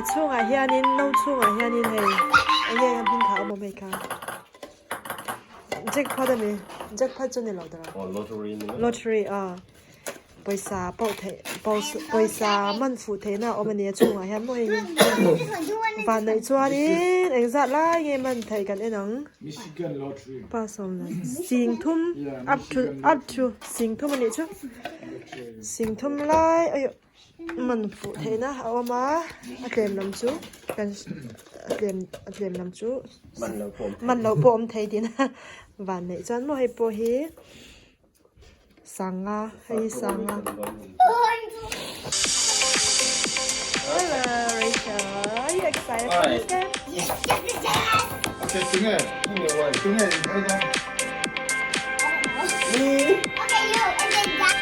chhungah hianin no chhungah hianin hei eng nge a hming kha a awm awm hei kha jackpot a ni jackpot chu ni lo tawh lottery aw pawisa pawh theih pawisa man fuh theihna a awm a ni a chhungah hian maw hei hi van neih chuanin engzat lai nge man theih kan en ang pa sawm leh singthum up to up to singthum a nih chu singthum lai aiawh. Man fuh theihna a awm a a tlem lam chu kan a tlem a tlem lam chu man loh pawh awm thei tihna van neih chuan maw hei pawh hi sanga hei hi sanga. Hello Rachel, are you excited for this game? Okay, tunge, tunge, Okay, you and then that.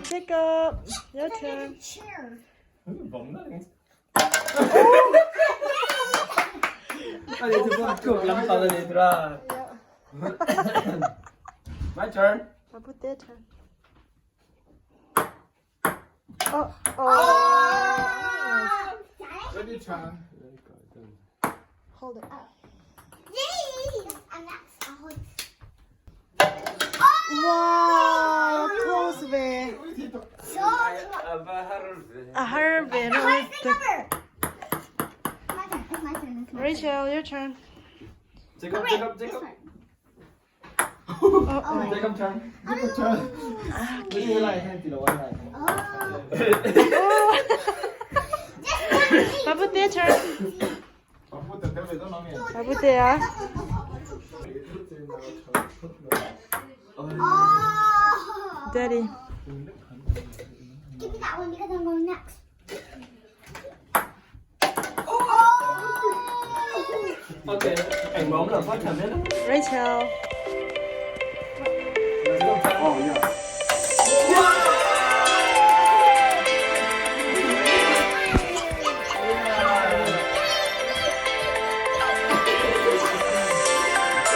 Jacob, your turn. My turn. Put their turn. Oh, oh. Ready turn. Hold it. Wow, close ve. A har ve no. Rachel, your turn. Jacob, Jacob, Jacob. Oh, oh. Jacob turn. Jacob turn. Okay. Babutea turn. Babutea. Daddy. Give me that one because I'm going next. Okay, ảnh bóng là phát cảm hết. Rachel. Oh yeah.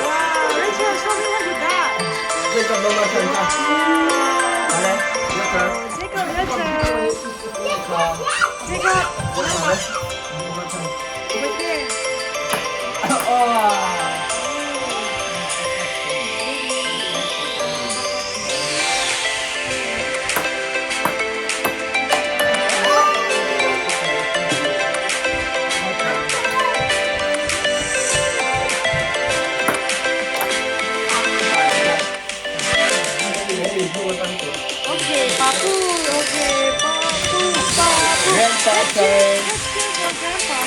Wow, Rachel, show me what you got. Jacob, mama turn. 好嘞，your turn. Jacob, your turn. Jacob, over there. Oh. Okay, Papu. Okay, Papu, Papu. Grandpa Let's turn. cheer, let's cheer for Grandpa.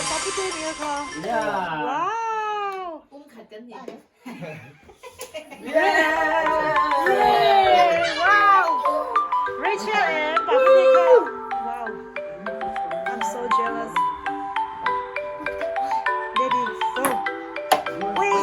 Papu te nia kha. Yeah. Wow. Yeah. Yay! Wow. Rachel and Papu te kha. Wow. I'm so jealous. Daddy, go. Wait.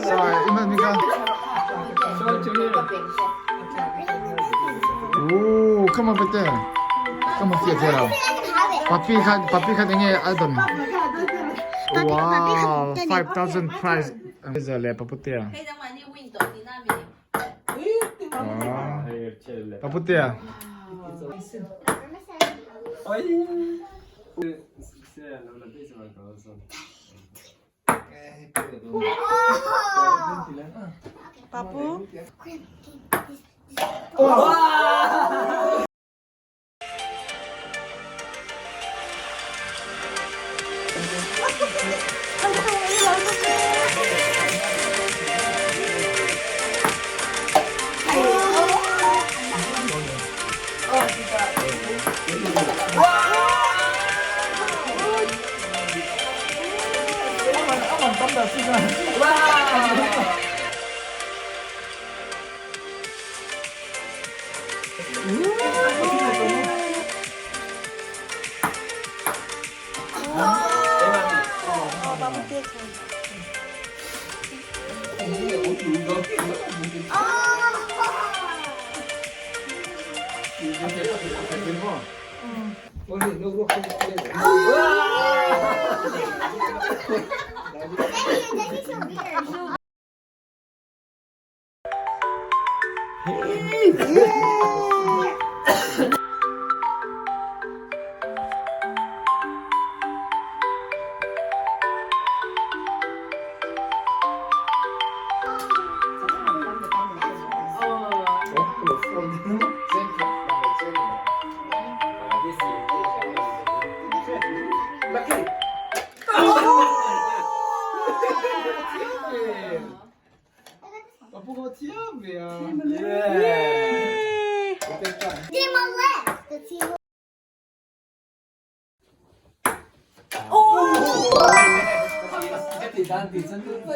Sorry, Iman Mika. Show it to him. Ooh, come on, Pete. Come on, Fiat. Papi kha, papi kha enge album. Wow, 5,000 prize. Le paputea. Wow. Paputea. Papu.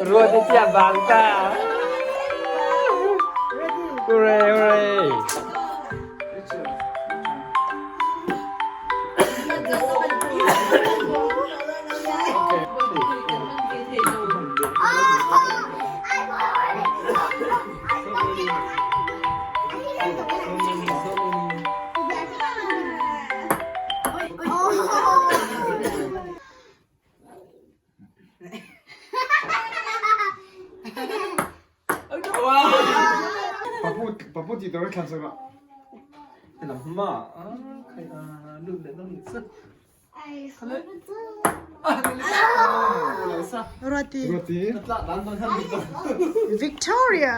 Ruat i thiam bang ta. Hooray, hooray. Papu ti tur thlan sak rawh. Ruati. Ruati. Victoria.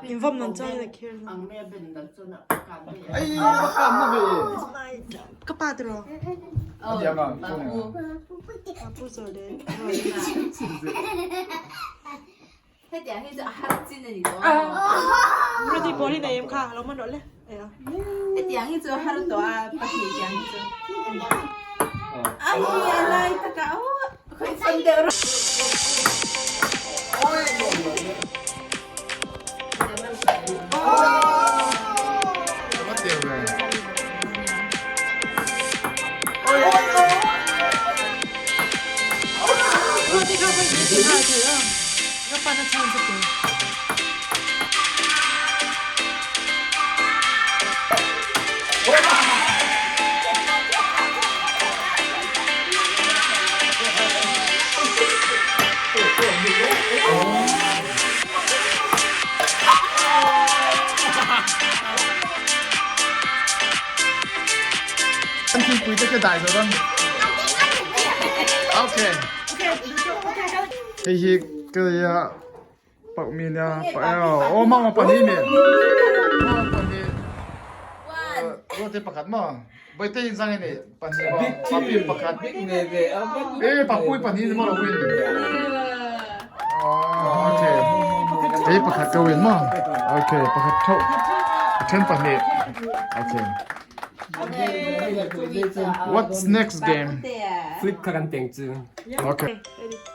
Invom nan chai na khir. Ai, bakam na ve. Ka pa tro. Papu. Papu zo le. Ruati boli na em kha lo man ro le. Ruati kha bai ni kha thei a. Ka pa na chan sa te. An thingpui te ka dai zo don. Okay. Hei hi ka ya pak mi na pa ya. O ma ma pahnih mi. Ma pahnih. Ruate pakhat ma. Baite in zang ini pahnih ma. Papi pakhat. Eh papui pahnih ma lo win. Oh, okay. Hei pakhat ka win ma. Okay, pakhat thau. Then pahnih. Okay. What's next game? Flip ka kan teng chu. Okay.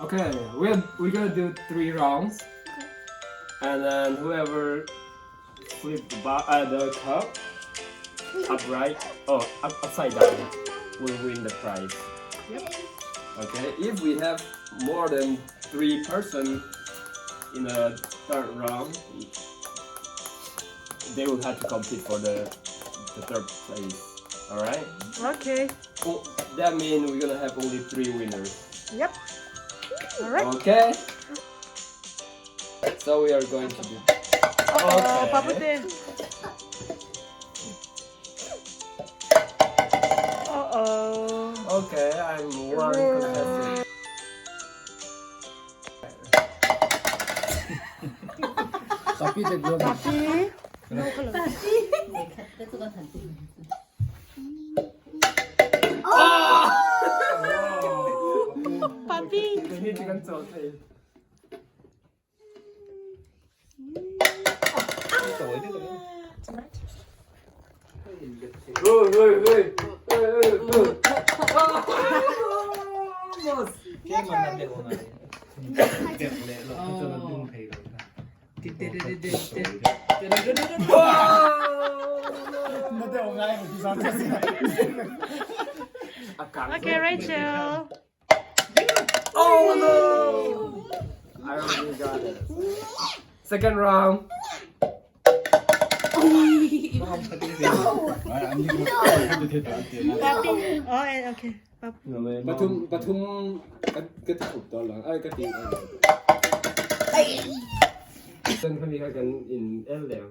Okay, we're gonna do three rounds. And then whoever flip the, bar, the cup upright, oh, up, upside down, will win the prize. Okay, if we have more than three person, in the third round, they will have to compete for the the third place. All right. Okay. Well, that means we're gonna have only three winners. Yep. Alright. Okay. So we are going to do. Oh, Papute. Uh-oh. Okay, I'm one contestant. Papi. Papi. Okay, Rachel. Oh no! I already got it. Second round. Papi. Oh, and okay. Pap. ปทุมปทุมก็ถูกตอนหลังเอ้ยก็ตีเส้นเขามีกันอินเอลแล้ว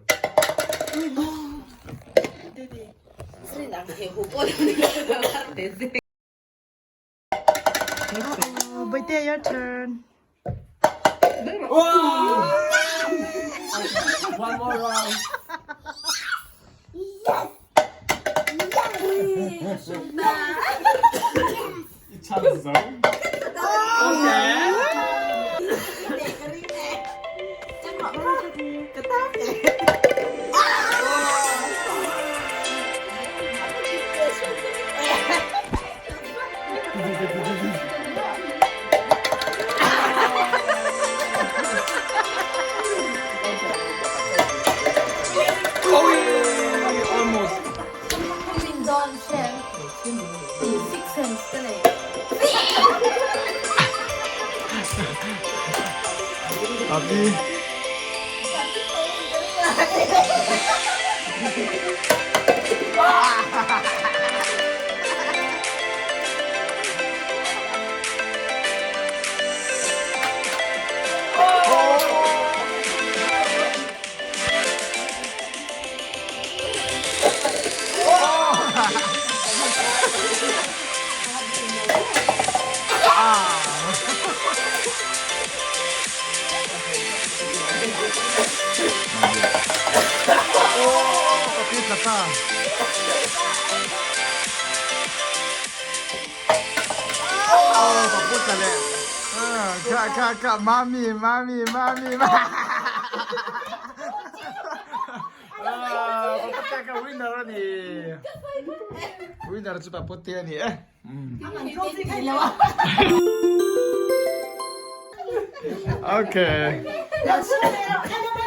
Oh, Boite, your turn. One more round. Don Shen. Six cents ก็เลย Papi. Papi kata. Oh, papi kale. Ah, ka ka ka, mami, mami, mami, mami. Ah, papi ka winner ni. Winner chu papi ni eh. Okay.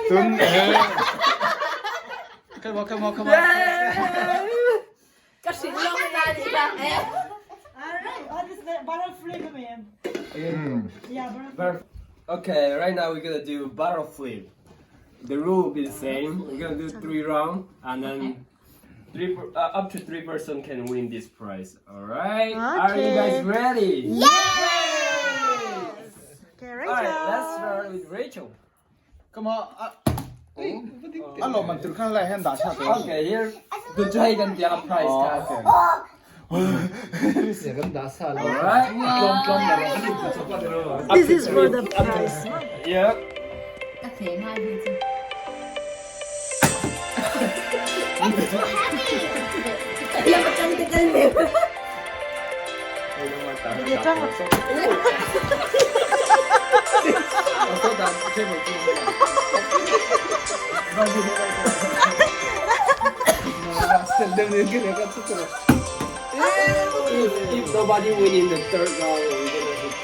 Tun eh. Come on, come on, come on. ก็สิลงมาดีกว่าเอ๊ะ Alright. Oh, this is the butterfly, man. Yeah, butterfly. Okay, right now we're gonna do barrel flip. The rule will be the same. We're gonna do three round, and then three up to three person can win this prize. All right? Are you guys Okay. ready? Yes! Okay, All Rachel. right, let's start with Rachel. Come on. 啊，老们都看来很大下头。 Okay, here the dragon get a prize card. All right. This is for the prize. Yeah. ก็เสียง่ายดีจริง If nobody win in the third round, we're gonna hit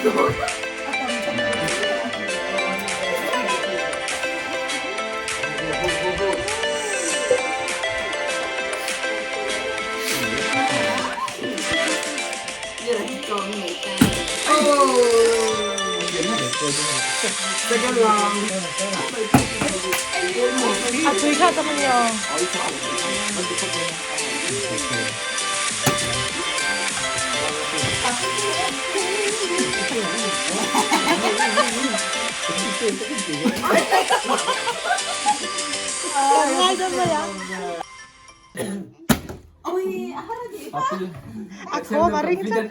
the ball. Second round. A tui kha tam ani aw. Kan ngai dawn mai a. A thawm a ring tlat.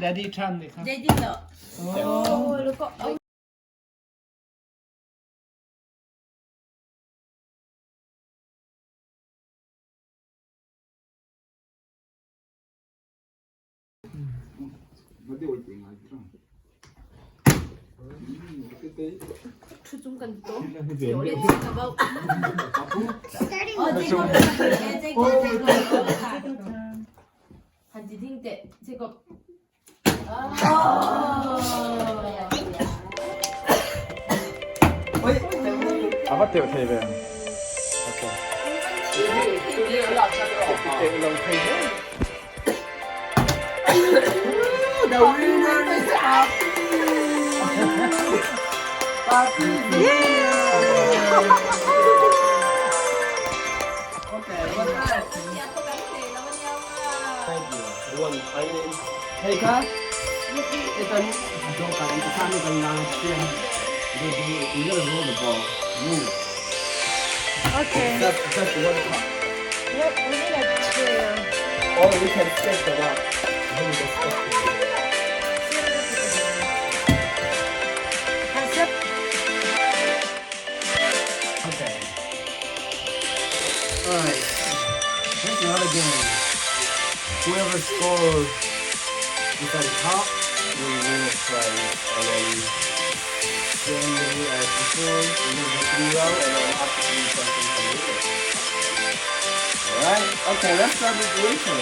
Daddy turn เลยครับ Daddy เหรอโอ้แล้วก็เอา A va teuh thei ve. Okay. The winner is Papi! Papi! Okay, what's that? One, I mean, hey ka, ito joke ka, ito sa amin kang lang siya. You gotta roll the ball. Move. Okay. That's one cup. Yep, we need a chair. Or we can stack them up. Then we can stack them. Kan siap. Okay. Alright. Here's another game. Whoever scores is at the top will win the prize. And then same way as before, we will go three rounds and then up to three person can win it. Alright, okay, let's start with Rachel.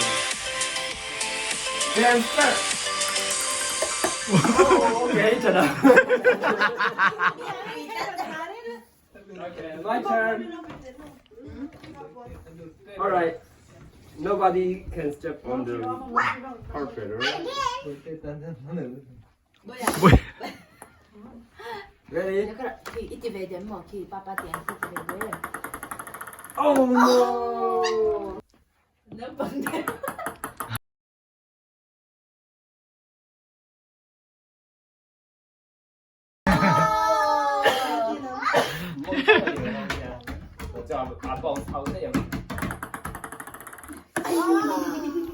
Then first. Oh, okay, ta-da. Okay, my turn. Alright. Nobody can step on the carpet, alright? Ready? Oh no!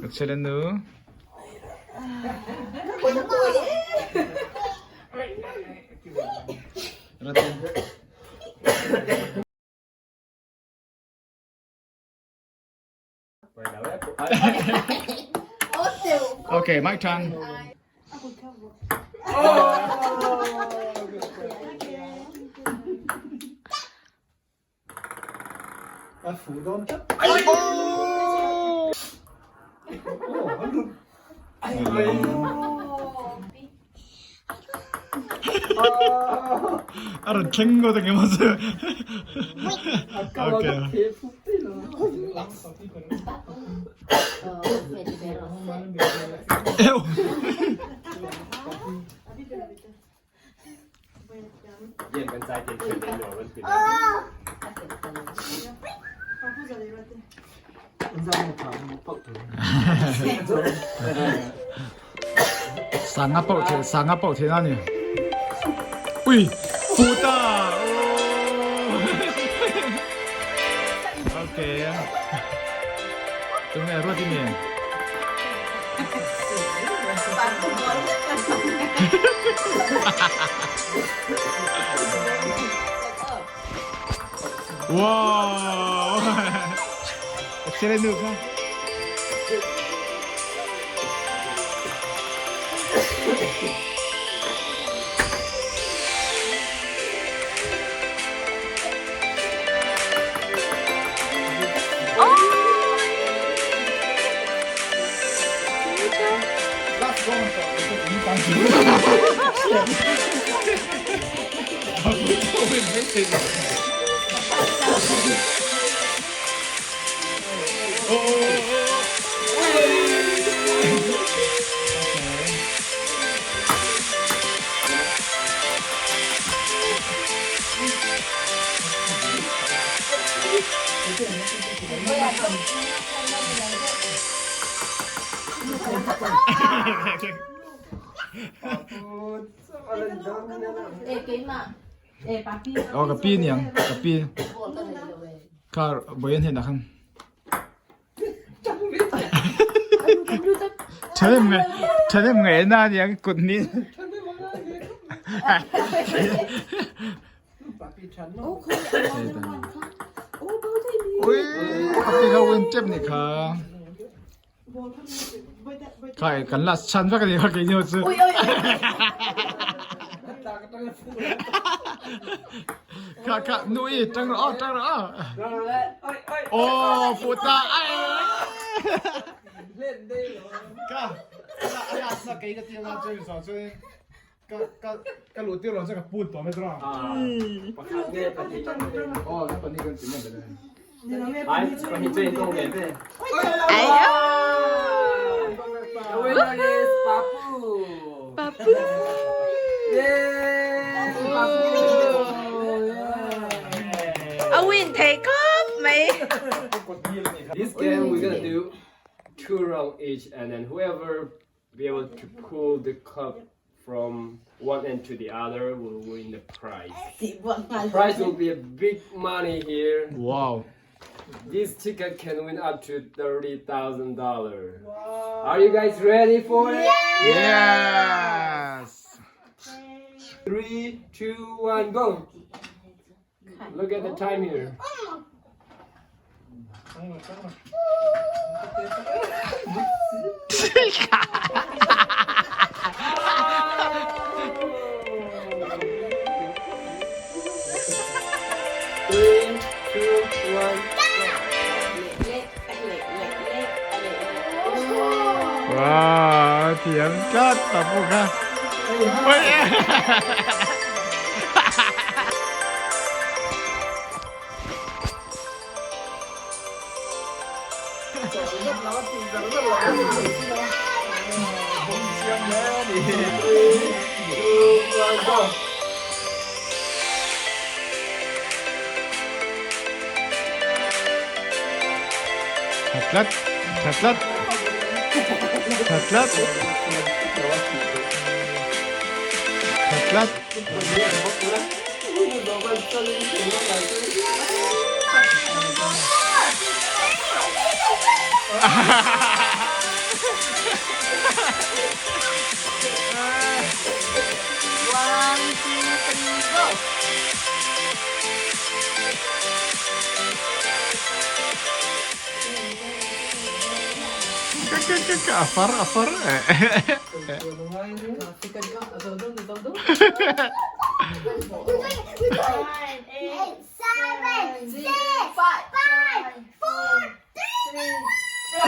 Excellent nu. Okay, my turn. A rawn thleng ngawt ang emaw chu. Okay. Ew. Sanga pawh thei sanga pawh thei na ni. Ui futa. Okay. Tunge ruat ini. Wow. Excellent nu ka. Aw ka pi niang ka pi kha boyan hen ah khan Ṭhahnem ngai ṭhahnem ngai na niang kut nih. Ui, papi kha win tep nih kha. Kha kan la chan vek ani kha kei ni chu. Kha kha nu i tang ro tang ro. Oh, puta ai. Ka ala na kei ka tiang na chu so chu ka ka ka lu tir lo chu ka put to me tra. Pakhat nge pahnih. Oh, ka pahnih kan ti men le. Ai, pahnih chu in tawng ve ve. The winner is Papu. Papu. Yay! Papu. A win thei khawp mai. This game we're gonna do two round each, and then whoever be able to pull the cup from one end to the other will win the prize. The prize will be a big money here. Wow. This ticket can win up to $30,000. Are you guys ready for it? Yes. 3, 2, 1, go. Look at the time here. 3, 2, 1. Wow, thiam tlat Papu kha. Oi. Tha tlat, tha tlat, tha tlat, tha tlat. One, two, three, go. A far, a far.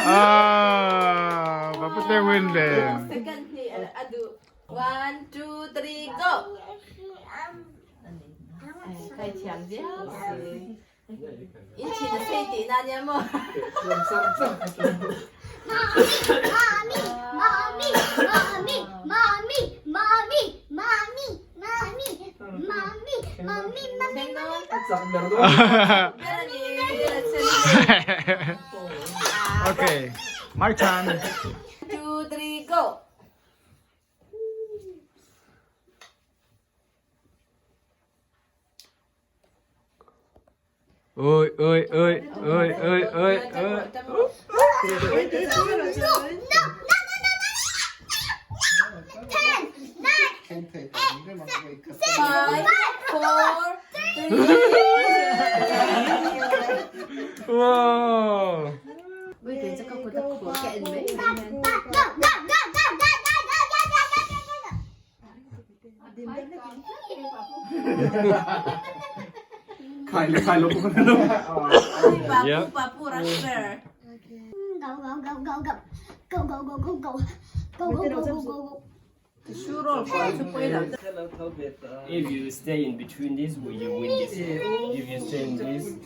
Ah, Papute win le. Second hi a duh. One, two, three, go. Kai thiam viau si. In thin a sei tih na nia maw? Mommy, mommy, mommy, mommy, mommy, mommy, mommy, mommy, mommy, mommy, mommy. Okay, my turn. Two, three, go. Oi, oi, oi, oi, oi, oi, oi. No, no, no, no, no, no. 10, 9, 8, 7, 6, 5, 5, 4, 3. Wow. Go, go, go, go, go, go, go, go, go, go, go, go. Yeah. Papu, Rasper. Go, go, go, go, go. Go, go, go, go, go. Go, go, go, go, go, go. If you stay in between this, will you win this? If you stay in this, you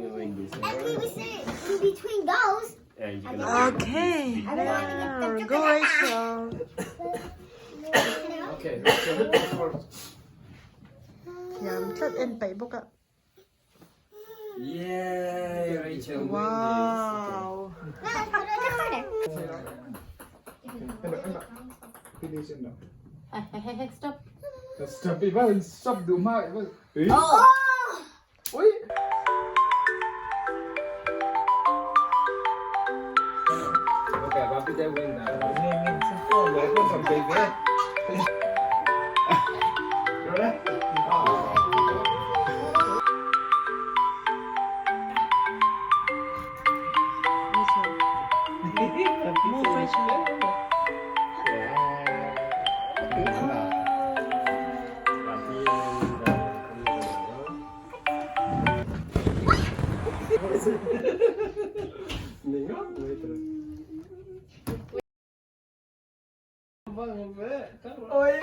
will win this. If we stay in between those, And you're gonna win Okay. I don't want to get the Go Rachel. Okay, Rachel, first. Thiam tlat en paih bawk a. Yay, Rachel win Wow. Finish it now. Hey, hey, stop. Stop it, well, stop do ma. Oh! Ui. this. Okay, Papi they win now. Rachel. Move Rachel. Papi and Oi.